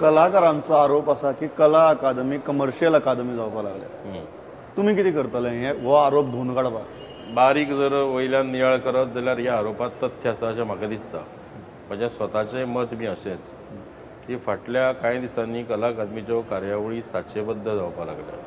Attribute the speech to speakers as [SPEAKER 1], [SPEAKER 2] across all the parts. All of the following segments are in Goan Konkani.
[SPEAKER 1] कलाकारांचो आरोप आसा की कला अकादमी कमर्शियल अकादमी जावपाक लागल्या. तुमी कितें करतले हे हो आरोप धुवन काडपाक?
[SPEAKER 2] बारीक जर वयल्यान नियाळ करत जाल्यार ह्या आरोपात तथ्य आसा अशें म्हाका दिसता. म्हजें स्वताचें मत बी अशेंच की फाटल्या कांय दिसांनी कला अकादमीच्यो कार्यावळी साचेबद्द जावपाक लागल्या.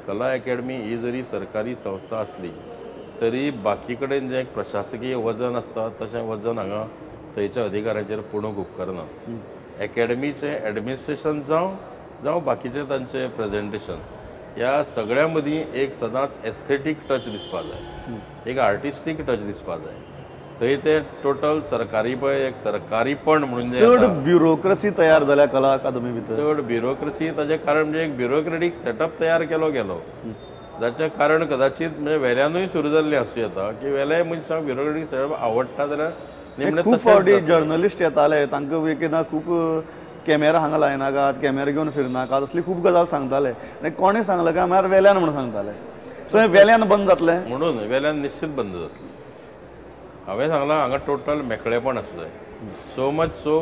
[SPEAKER 2] कला अकॅडमी ही जरी सरकारी संस्था आसली तरी बाकी कडेन जें एक प्रशासकीय वजन आसता तशें वजन हांगा थंयच्या अधिकाऱ्यांचेर पडूंक उपकारना. एकेडमीचें एडमिनिस्ट्रेशन जावं जावं बाकीचें तांचें प्रेजेंटेशन ह्या सगळ्यां मदीं एक सदांच एस्थेटीक टच दिसपा जाय, एक आर्टिस्टीक टच दिसपा जाय. थंय ते टोटल सरकारी पळय एक सरकारीपण म्हणून
[SPEAKER 1] चड ब्युरोक्रसी तयार जाल्या कला अकादमी भितर,
[SPEAKER 2] चड ब्युरोक्रसी. ताचें कारण म्हणजे एक ब्युरोक्रेटीक सेटअप तयार केलो गेलो, जाचें कारण कदाचित म्हणजे वेल्यानूय सुरू जाल्लें आसूं येता की वेल्याय मनशांक ब्युरोक्रेटीक सेटअप आवडटा जाल्यार
[SPEAKER 1] खूब फावटी जर्नलिस्ट येताले तांकां एकदां खूब कॅमेरा हांगा लायनाकात, कॅमेरा घेवन फिरनाकात, असली खूब गजाल सांगताले. आनी कोणें सांगलें काय म्हळ्यार वेल्यान म्हणून सांगताले. सो हें वेल्यान बंद जातलें
[SPEAKER 2] म्हणून वेल्यान निश्चित बंद जातलें. हांवें सांगलां हांगा टोटल मेकळेपण आसूं जाय. सो मच सो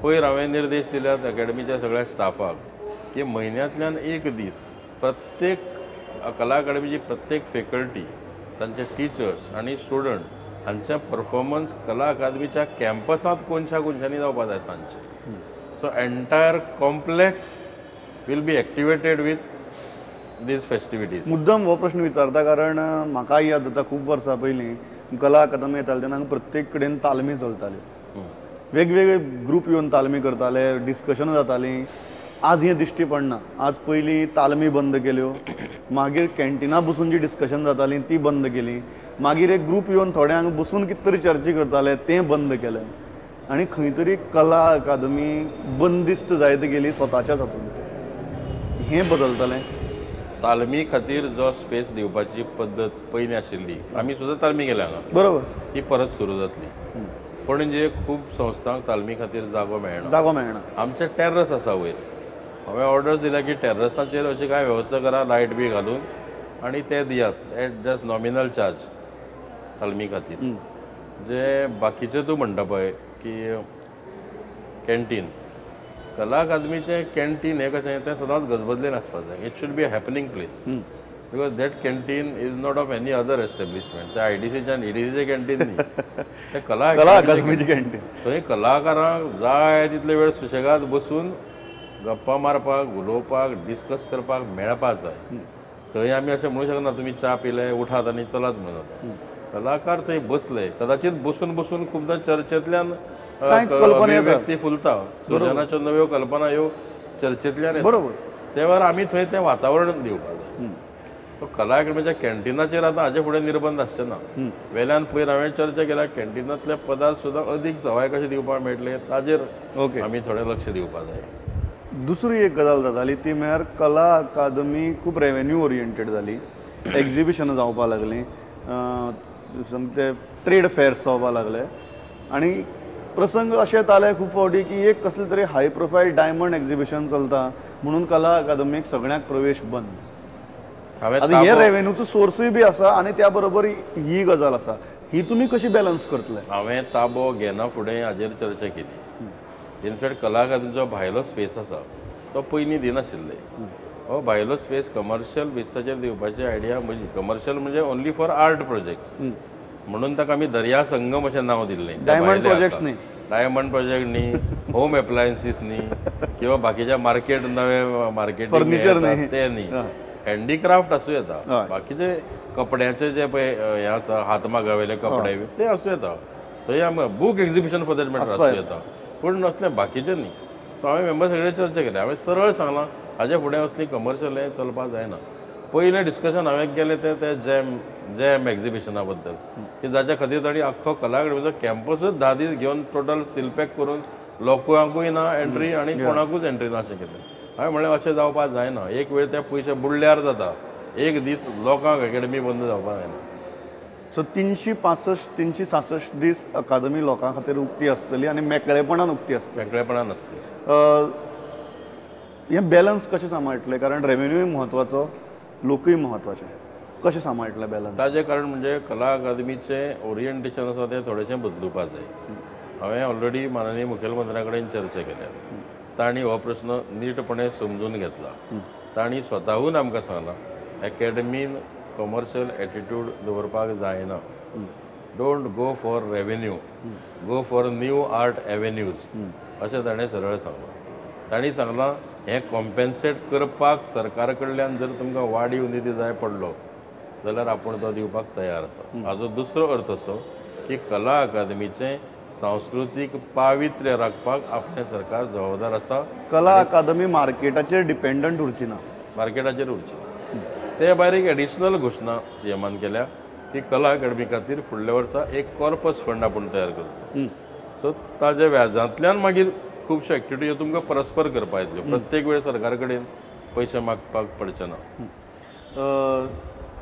[SPEAKER 2] पयर हांवें निर्देश दिल्यात अकॅडमीच्या सगळ्या स्टाफाक की म्हयन्यांतल्यान एक दीस प्रत्येक कला अकादमीची प्रत्येक फेकल्टी, तांचे टिचर्स आनी स्टुडंट हांचें परफॉर्मन्स कला अकादमीच्या कॅम्पसांत कोनशा कोनशांनी जावपा जाय सांजचें. So entire complex will be activated with these festivities.
[SPEAKER 1] मुद्दम हो प्रश्न विचारता कारण म्हाका याद जाता खूब वर्सां पयलीं कला अकादमी येताली तेन्ना प्रत्येक कडेन तालमी चलताल्यो, वेगवेगळे ग्रूप येवन तालमी करताले, डिस्कशन जातालीं. आज हें दिश्टी पडना. आज पयलीं तालमी बंद केल्यो, मागीर कॅन्टिना बसून जी डिस्कशन जातालीं ती बंद केली, मागीर एक ग्रूप येवन थोड्यांक बसून कितें तरी चर्चा करताले तें बंद केलें आनी खंय तरी कला अकादमी बंदिस्त जायत गेली स्वताच्याच हातूंत. हें बदलतलें.
[SPEAKER 2] तालमी खातीर जो स्पेस दिवपाची पद्दत पयलीं आशिल्ली, आमी सुद्दां तालमी केल्या हांगा,
[SPEAKER 1] बरोबर,
[SPEAKER 2] ती परत सुरू जातली. पणजे खूब संस्थांक तालमी खातीर जागो मेळना,
[SPEAKER 1] जागो मेळना.
[SPEAKER 2] आमचें टेर्रस आसा वयर, हांवें ऑर्डर्स दिल्या की टेर्रसाचेर अशी कांय वेवस्था करा, लायट बी घालून आनी ते दियात एट जस्ट नॉमिनल चार्ज तालमी खातीर. जे बाकीचे तूं म्हणटा पळय की कॅन्टीन, कला अकादमीचें कॅन्टीन हें कशें तें सदांच गजबजलें आसपाक जाय. It should be a happening place because that canteen is not of any other establishment. ते आयडीसीचें आनी ईडीसीचें कॅन्टीन न्ही, तें कला
[SPEAKER 1] अकादमीचें कॅन्टीन.
[SPEAKER 2] थंय कलाकारांक जाय तितले वेळ सुशेगाद बसून गप्पा मारपाक, उलोवपाक, डिस्कस करपाक मेळपाक जाय. थंय आमी अशें म्हणूं शकना तुमी च्या पिले उठात आनी चलात म्हणून. कलाकार थंय बसले कदाचित बसून बसून खुबदां चर्चेंतल्यान व्यक्ती फुलता, सृजनाच्यो नव्यो कल्पना ह्यो चर्चेंतल्यान,
[SPEAKER 1] बरोबर,
[SPEAKER 2] ते वेळार आमी थंय तें वातावरण दिवपाक जाय. कला अकादमीच्या कॅन्टिनाचेर आतां हाजे फुडें निर्बंध आसचे ना. वेल्यान पयर हांवें चर्चा केल्या कॅन्टिनांतले पदार्थ सुद्दां अदीक सवाय कशे दिवपाक मेळटले ताजेर आमी थोडें लक्ष दिवपाक जाय.
[SPEAKER 1] दुसरी एक गजाल जाताली ती म्हळ्यार कला अकादमी खूब रेवेन्यू ओरिएंटेड जाली, एक्झिबिशनां जावपाक लागलीं, ते ट्रेड फेर्स जावपाक लागले आनी प्रसंग अशें येताले खूब फावटी की एक कसलें तरी हाय प्रोफायल डायमंड एक्झिबिशन चलता म्हणून कला अकादमीक सगळ्यांक प्रवेश बंद. आतां हे रेवेन्यूचो सोर्सूय बी आसा आनी त्या बरोबर ही गजाल आसा, ही तुमी कशी बॅलन्स करतले?
[SPEAKER 2] हांवें ताबो घेना फुडें हाजेर चर्चा केली. इनफॅक्ट कला अकादमीचो भायलो स्पेस आसा तो पयलीं दिनाशिल्ले. हो भायलो स्पेस कमर्शियल बेसिसाचेर दिवपाची आयडिया म्हजी. कमर्शियल म्हणजे ओन्ली फॉर आर्ट प्रोजेक्ट म्हणून ताका आमी दर्या संगम अशें नांव दिल्लें.
[SPEAKER 1] डायमंड प्रोजेक्ट्स न्ही,
[SPEAKER 2] डायमंड प्रोजेक्ट न्ही, होम एप्लायन्सीस न्ही, किंवा बाकीच्या मार्केट नवे मार्केट
[SPEAKER 1] फर्निचर न्ही,
[SPEAKER 2] ते न्ही, हँडीक्राफ्ट आसूं येता, बाकीचे कपड्याचे जे पळय हें आसा हातमागावेले कपडे ते आसूं येता, थंय आमी book exhibition for that matter आसूं येता, पूण असलें बाकीचें न्ही. सो हांवें मेंबर सगळे चर्चा केली, हांवें सरळ सांगलां हाजे फुडें असली कमर्शियल हें चलपाक जायना. पयलें डिस्कशन हांवें केलें तें ते जॅम एक्झिबिशना बद्दल की जाच्या खातीर तांणी आख्खो कला अकादमीचो कॅम्पसूच 10 दीस घेवन टोटल सीलपॅक करून लोकांकूय ना एंट्री आनी कोणाकूच एंट्री ना अशें केलें. हांवें म्हणलें अशें जावपाक जायना, एक वेळ ते पयशे बुडल्यार जाता, एक दीस लोकांक अकॅडमी बंद जावपाक जायना.
[SPEAKER 1] सो 365 366 दीस अकादमी लोकां खातीर उक्ती आसतली आनी मेकळेपणान उक्ती आसतली,
[SPEAKER 2] मेकळेपणान आसतली.
[SPEAKER 1] हें बॅलन्स कशें सांबाळटलें? कारण रेवेन्यूय म्हत्वाचो, लोकूय म्हत्वाचे, कशें सांबाळटलें बॅलन्स?
[SPEAKER 2] ताजें कारण म्हणजे कला अकादमीचें ओरिएंटेशन आसा तें थोडेशें बदलुपाक जाय. हांवें ऑलरेडी माननीय मुखेलमंत्र्या कडेन चर्चा केल्या. तांणी हो प्रश्न नीटपणे समजून घेतला. तांणी स्वताहून आमकां सांगलां एकेडमीन कॉमर्शियल एटिट्यूड दवरपाक जायना. Don't go for revenue, go for new art avenues अशें ताणें सरळ सांगलां. तांणी सांगलां हें कॉम्पेन्सेट करपाक सरकार कडल्यान जर तुमकां वाडीव निधी जाय पडलो जाल्यार आपूण तो दिवपाक तयार आसा. हाजो दुसरो अर्थ असो की कला अकादमीचें सांस्कृतीक पावित्र्य राखपाक आपणें सरकार जबाबदार आसा.
[SPEAKER 1] कला अकादमी मार्केटाचेर डिपेंडंट उरची ना,
[SPEAKER 2] मार्केटाचेर उरची ना. ते भायर एक एडिशनल घोशणा सीएमान केल्या की कला अकादमी खातीर फुडल्या वर्सा एक कॉर्पस फंड आपूण तयार करतलो. सो ताज्या व्याजांतल्यान मागीर खुबश्यो एक्टिविटी ह्यो तुमकां परस्पर करपाक येतल्यो. प्रत्येक वेळ सरकार कडेन पयशे मागपाक पडचे ना.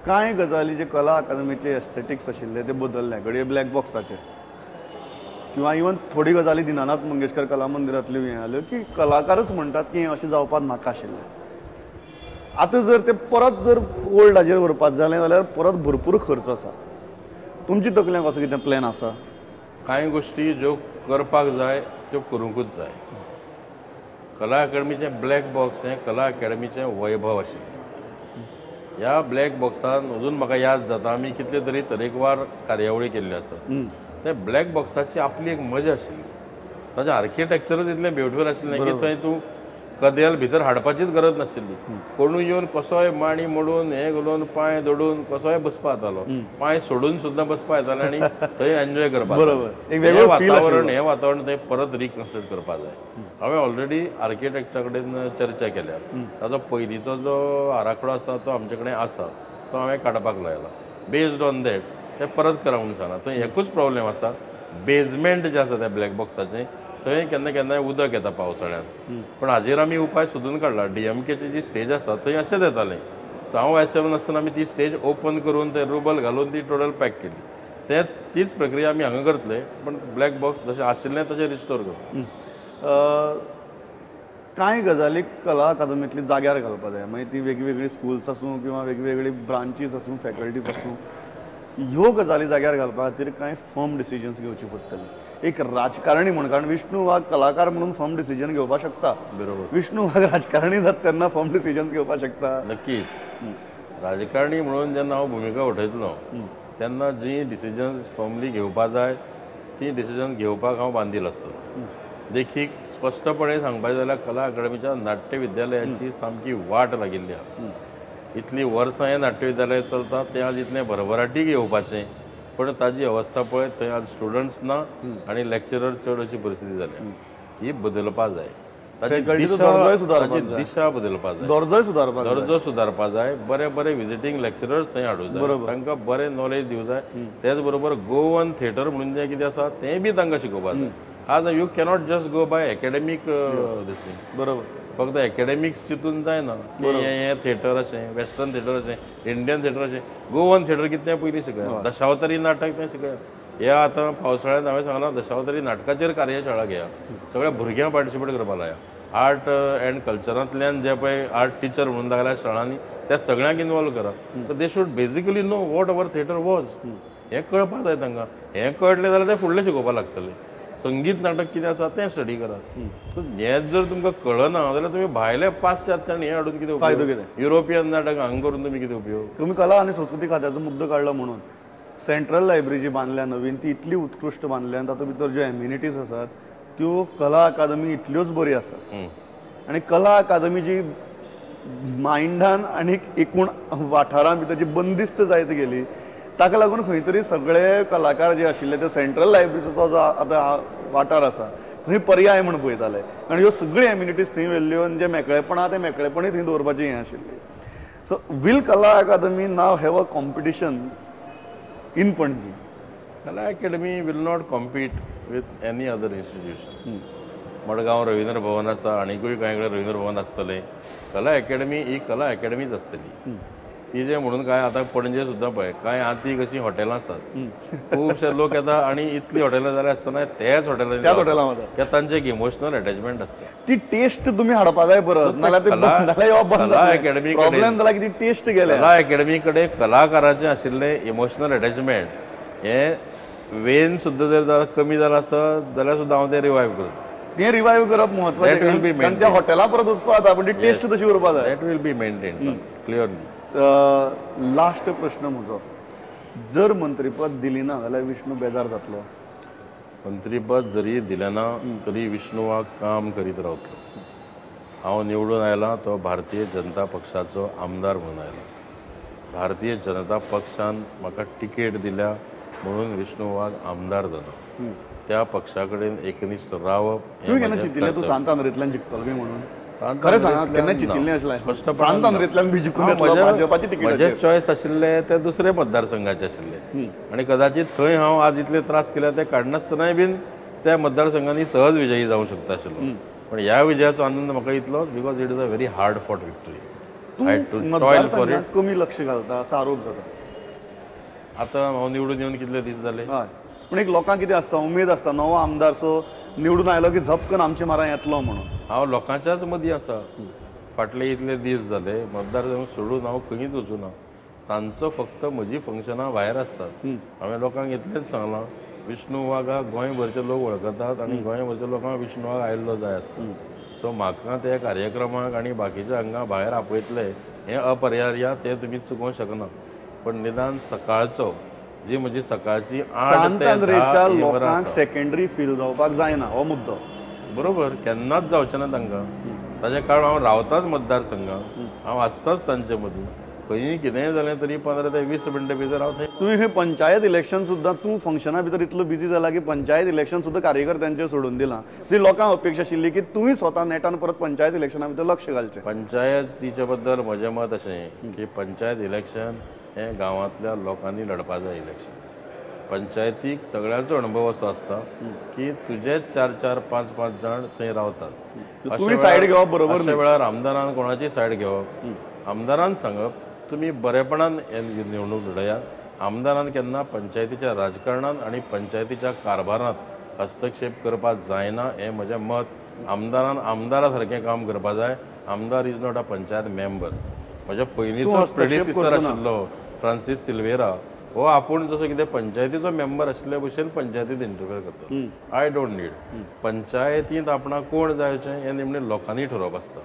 [SPEAKER 1] कांय गजाली जे कला अकादमीचे एस्थेटिक्स आशिल्ले ते बदलले, घडये ब्लॅक बॉक्साचे किंवा इवन थोडी गजाली दिनानाथ मंगेशकर कला मंदिरांतल्यो हें जाल्यो की कलाकारच म्हणटात की हें अशें जावपाक नाका आशिल्लें. आतां जर ते परत जर ओल्ड हाजेर व्हरपाक जालें जाल्यार परत भरपूर खर्च आसा. तुमची तकलेंत असो कितें प्लॅन आसा?
[SPEAKER 2] कांय गोश्टी ज्यो करपाक जाय त्यो करूंकूच जाय. कला अकादमीचें ब्लॅक बॉक्स हें कला अकादमीचें वैभव आशिल्लें. ह्या ब्लॅक बॉक्सान अजून म्हाका याद जाता आमी कितले तरी तरेकवार कार्यावळी केल्ल्यो आसात. त्या ब्लॅक बॉक्साची आपली एक मजा आशिल्ली. ताजें आर्किटेक्चरच इतलें ब्युटिफूल आशिल्लें की थंय तूं कदेल भितर हाडपाचीच गरज नाशिल्ली. कोणूय येवन कसोय मांडी मोडून हें घालून पांय दोडून कसोय बसपा येतालो, पांय सोडून सुद्दां बसपा येताले आनी थंय एन्जॉय करपाक. वातावरण हें वातावरण थंय परत रिकन्स्ट्रक्ट करपाक जाय. हांवें ऑलरेडी आर्किटेक्टा कडेन चर्चा केल्या. ताजो पयलींचो जो आराखडो आसा तो आमचे कडेन आसा, तो हांवें काडपाक लायला. बेज्ड ऑन that तें परत करा म्हणून सांगलां. थंय एकूच प्रॉब्लेम आसा, बेजमेंट जें आसा त्या ब्लॅक बॉक्साचें थंय केन्ना केन्नाय उदक येता पावसाळ्यांत. पण हाजेर आमी उपाय सोदून काडला. डीएमकेची जी स्टेज आसा थंय अशेंच येतालें. सो हांव वायस चेअरमॅन आसतना आमी ती स्टेज ओपन करून थंय रुबल घालून ती टोटल पॅक केली. तेच तीच प्रक्रिया आमी हांगा करतले, पण ब्लॅक बॉक्स जशें आशिल्लें तशें रिस्टोर करतले.
[SPEAKER 1] कांय गजाली कला अकादमींतली जाग्यार घालपाक जाय, मागीर ती वेगवेगळी स्कुल्स आसूं किंवा वेगवेगळी ब्रांचीस आसूं, फॅकल्टीज आसूं, ह्यो गजाली जाग्यार घालपा खातीर कांय फर्म डिसिजन्स घेवची पडटली. एक राजकारणी म्हणून, कारण विष्णू वाघ कलाकार म्हणून फर्म डिसिजन घेवपाक शकता,
[SPEAKER 2] बरोबर.
[SPEAKER 1] विष्णू वाघ राजकारणी जाता तेन्ना फर्म डिसिजन्स घेवपाक शकता.
[SPEAKER 2] नक्कीच राजकारणी म्हणून जेन्ना हांव भुमिका उठयतलो तेन्ना जी डिसिजन्स फर्मली घेवपाक जाय ती डिसिजन घेवपाक हांव बांदील आसतलो. देखीक स्पश्टपणे सांगपाचें जाल्यार कला अकादमीच्या नाट्य विद्यालयाची सामकी वाट लागिल्ली आसा. इतलीं वर्सां हें नाट्य विद्यालय चलता, तें आज इतलें भरभराटीक येवपाचें, पण ताजी अवस्था पळय थंय आज स्टुडंट्स ना आनी लेक्चरर चड अशी परिस्थिती जाल्या. ही बदलपा जाय. ताजी दिशा बदलपा जाय, दर्जो सुदारपा जाय. बरे बरे विजिटींग लेक्चरर्स थंय हाडूंक जाय, तांकां बरें नॉलेज दिवंक जाय. तेच बरोबर गोवन थिएटर म्हणून जें कितें आसा तें बी तांकां शिकोवपाक जाय. आज you cannot just go by academic this thing.
[SPEAKER 1] बरोबर.
[SPEAKER 2] फक्त एकेडमिक्स चिंतून जायना की हें थिएटर अशें, वेस्टर्न थिएटर अशें, इंडियन थिएटर अशें, गोवन थिएटर कितें पयलीं शिकया, दशावतारी नाटक तें शिकया. ह्या आतां पावसाळ्यांत हांवें सांगलां दशावतारी नाटकाचेर कार्यशाळा घेया, सगळ्या भुरग्यांक पार्टिसिपेट करपाक लाया. आर्ट एंड कल्चरांतल्यान जे पळय आर्ट टिचर म्हणून लागल्या शाळांनी त्या सगळ्यांक इनवॉल्व करा. So they should basically know what our theatre was, हें कळपाक जाय तांकां. हें कळटलें जाल्यार तें फुडलें शिकोवपाक लागतलें. संगीत नाटक कितें आसा तें स्टडी करात. हें जर तुमकां कळना जाल्यार तुमी भायले पाश्चात्य आनी हें हाडून कितें
[SPEAKER 1] फायदो कितें?
[SPEAKER 2] युरोपियन नाटक हांगा करून तुमी कितें उपयोग?
[SPEAKER 1] तुमी कला आनी संस्कृती खात्याचो मुद्दो काडलो म्हणून सेंट्रल लायब्ररी जी बांदल्या नवीन ती इतली उत्कृश्ट बांदल्या आनी तातूंत भितर ज्यो एम्युनिटीज आसात त्यो कला अकादमी इतल्योच बरी आसा. आनी कला अकादमी जी मायंडान आनी एकूण वाठारां भितर जी बंदिस्त जायत गेली ताका लागून खंय तरी सगळे कलाकार जे आशिल्ले ते सेंट्रल लायब्ररीचो जो आतां वाठार आसा थंय पर्याय म्हूण पळयताले, कारण ह्यो सगळ्यो एम्युनिटीज थंय व्हेल्ल्यो आनी जें मेकळेपण आहा तें मेकळेपणूय थंय दवरपाचें हें आशिल्लें. So will Kala Akademi now have a competition in Panaji?
[SPEAKER 2] Kala Akademi will not compete with any other institution. Madgaon Ravindra Bhavan आसा, आनीकूय कांय कडेन रवींद्र भवन आसतलें. कला अकादमी ही कला अकादमीच आसतली. ती जें म्हणून काय आतां पणजे सुद्दां पळय कांय आंतीक अशीं हॉटेलां आसात, खुबशे लोक येता आनी इतलीं हॉटेलां जाल्यार आसतना त्याच हॉटेलां वता, तांचें एक इमोशनल एटॅचमेंट आसता.
[SPEAKER 1] ती टेस्ट तुमी हाडपा जाय परत, नाल्यार अकॅडमी प्रॉब्लेम जाला की ती टेस्ट गेल्या.
[SPEAKER 2] कला अकॅडमी कडेन कलाकाराचें आशिल्लें इमोशनल एटॅचमेंट हें वेन सुद्दां जर कमी जालां आसत जाल्यार सुद्दां हांव तें रिवायव करता.
[SPEAKER 1] तें रिवायव करप म्हत्वाचें, कारण त्या हॉटेला परत वचपा जाता, पण ती टेस्ट तशी उरपा जाय.
[SPEAKER 2] That will be maintain clearly.
[SPEAKER 1] Last प्रश्न म्हजो, जर मंत्रीपद दिली ना जाल्यार विष्णू बेजार जातलो?
[SPEAKER 2] मंत्रीपद जरी दिलें ना तरी विष्णू वाघ काम करीत रावतलो. हांव निवडून आयला तो भारतीय जनता पक्षाचो आमदार म्हणून आयला. भारतीय जनता पक्षान म्हाका तिकेट दिल्या म्हणून विष्णू वाघ आमदार जालो. त्या पक्षा कडेन एकनिश्ठ रावप.
[SPEAKER 1] तुवें केन्ना चिंतिल्लें तूं सांत आंद्रेंतल्यान जिखतलो बी म्हणून? खरें सांग, केन्ना चिंतिल्लें अशें? सांत आंद्रेंतल्यान बी जिखून येतलो भाजपाची तिकेट?
[SPEAKER 2] म्हजें चॉयस आशिल्लें ते दुसरे मतदारसंघाचे आशिल्ले आनी कदाचित थंय हांव आज इतले त्रास केल्या ते काडनासतनाय बीन त्या मतदारसंघांनी सहज विजयी जावंक शकता आशिल्लो. पण ह्या विजयाचो आनंद म्हाका इतलोच because it is a very hard fought victory.
[SPEAKER 1] तूं मतदारसंघात कमी लक्ष घालता असो आरोप जाता.
[SPEAKER 2] आतां हांव निवडून येवन कितले दीस जाले?
[SPEAKER 1] हय, पूण एक लोकांक कितें आसता, उमेद आसता, नवो आमदार सो निवडून आयलो की झपकन आमचे मारा येतलो म्हणून.
[SPEAKER 2] हांव लोकांच्याच मदीं आसा. फाटले इतले दीस जाले मतदारसंघ सोडून हांव खंयच वचूना. सांजचो फक्त म्हजी फंक्शनां भायर आसतात. हांवें लोकांक इतलेंच सांगलां, विष्णू वाघाक गोंयभरचे लोक वळखतात आनी गोंयभरच्या लोकांक विष्णू वाघ आयिल्लो जाय आसता. सो म्हाका त्या कार्यक्रमाक आनी बाकीच्या हांगा भायर आपयतले हें अपरिहार्य, तें तुमी चुकोवंक शकना. पण निदान सकाळचो जी म्हजी सकाळची 8 ते 10
[SPEAKER 1] लोकांक सेकेंडरी फील जावपाक जायना हो मुद्दो.
[SPEAKER 2] बरोबर, केन्नाच जावचें ना तांकां. ताजें कारण हांव रावताच मतदारसंघात, हांव आसताच तांचे मदीं. खंयी कितेंय जालें तरी 15 ते 20 मिनटां भितर हांव थंय.
[SPEAKER 1] तुवें हे पंचायत इलेक्शन सुद्दां तूं फंक्शना भितर इतलो बिजी जाला की पंचायत इलेक्शन सुद्दां कार्यकर्त्यांचेर सोडून दिलां. जी लोकांक अपेक्षा आशिल्ली की तुवें स्वता नेटान परत पंचायत इलेक्शना भितर लक्ष घालचें.
[SPEAKER 2] पंचायतीचे बद्दल म्हजें मत अशें की पंचायत इलेक्शन हें गांवांतल्या लोकांनी लढपा जाय इलेक्शन. पंचायतीक सगळ्यांचो अणभव असो आसता की तुजेच 4 4 5 5 जाण थंय रावतात.
[SPEAKER 1] तुवें सायड घेवप बरोबर.
[SPEAKER 2] अशा वेळार आमदारान कोणाची सायड घेवप, आमदारान सांगप तुमी बरेपणान निवडणूक लढयात. आमदारान केन्ना पंचायतीच्या राजकारणांत आनी पंचायतीच्या कारभारांत हस्तक्षेप करपाक जायना हें म्हजें मत. आमदारान आमदारा सारकें काम करपाक जाय. आमदार is not a panchayat member. म्हज्या पयलींचो प्रेडिसेसर आशिल्लो फ्रांसीस सिल्वेरा हो आपूण जसो कितें पंचायतीचो मेंबर आशिल्ले भशेन पंचायतींत इंटरफेर करता. I don't need. पंचायतींत आपणाक कोण जायचें हें निमणें लोकांनी ठरोवप आसता.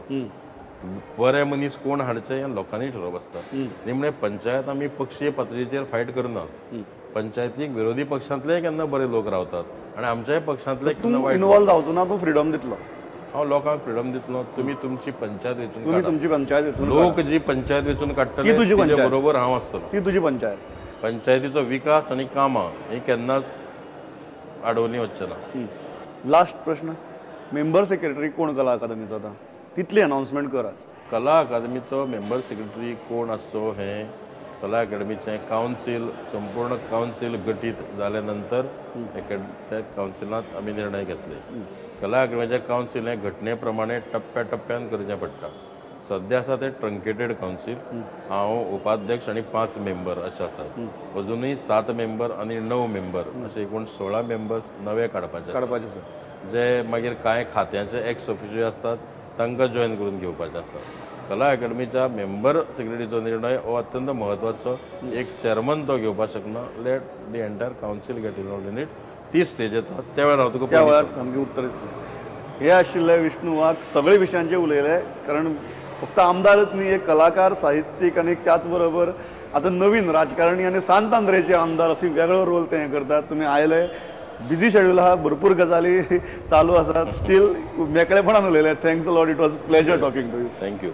[SPEAKER 2] बरे मनीस कोण हाडचे हें लोकांनी ठरोवप आसता. निमणें पंचायत आमी पक्षीय पातळीचेर फायट करना. पंचायतीक विरोधी पक्षांतलेय केन्ना बरे लोक रावतात आनी आमच्याय पक्षांतले केन्ना वायट.
[SPEAKER 1] इनवॉल्व जावचो ना, तूं फ्रिडम दितलो.
[SPEAKER 2] हांव लोकांक फ्रिडम दितलो. तुमी तुमची पंचायत वेंचून,
[SPEAKER 1] तुमी तुमची पंचायत वेंचून,
[SPEAKER 2] लोक जी पंचायत वेंचून काडटले
[SPEAKER 1] तुजी पंचायत
[SPEAKER 2] बरोबर हांव आसतलो.
[SPEAKER 1] ती तुजी पंचायत.
[SPEAKER 2] पंचायतीचो विकास आनी कामां ही केन्नाच आडवली वचचें ना.
[SPEAKER 1] लास्ट प्रश्न, मेंबर सेक्रेटरी कोण कला अकादमीचो आतां? तितली अनाउन्समेंट कराच.
[SPEAKER 2] कला अकादमीचो मेंबर सेक्रेटरी कोण आसचो हें कला अकादमीचें कावन्सील, संपूर्ण कावन्सील गठीत जाल्या नंतर त्या कावन्सिलांत आमी निर्णय घेतले. कला अकादमीचें कावन्सील हें घटने प्रमाणे टप्प्या टप्प्यान करचें पडटा. सद्या आसा तें ट्रंकेटेड कावन्सील. हांव उपाध्यक्ष आनी 5 मेंबर अशें आसात. अजुनूय 7 मेंबर आनी 9 मेंबर अशे एकूण 16 मेंबर्स नवे काडपाचे
[SPEAKER 1] आसा,
[SPEAKER 2] जे मागीर कांय खात्यांचे एक्स ऑफिशियल आसतात तांकां जॉयन करून घेवपाचें आसा. कला अकादमीच्या मेंबर सेक्रेटरीचो निर्णय हो अत्यंत म्हत्वाचो. एक चेअरमन तो घेवपाक शकना. Let the entire council get involved in it. ती स्टेज येता त्या वेळार हांव तुका
[SPEAKER 1] त्या वेळार सामकें उत्तर दितलें. हे आशिल्ले विष्णू वाघ सगळे विशयांचेर उलयले, कारण फक्त आमदारच न्ही, एक कलाकार, साहित्यीक आनी त्याच बरोबर आतां नवीन राजकारणी आनी सांत आंद्रेचे आमदार अशी वेगळो रोल ते करतात. तुमी आयले, बिजी शेड्यूल आहा, भरपूर गजाली चालू आसात, स्टील मेकळेपणान उलयले. Thanks a lot. It was pleasure talking to you.
[SPEAKER 2] Thank you.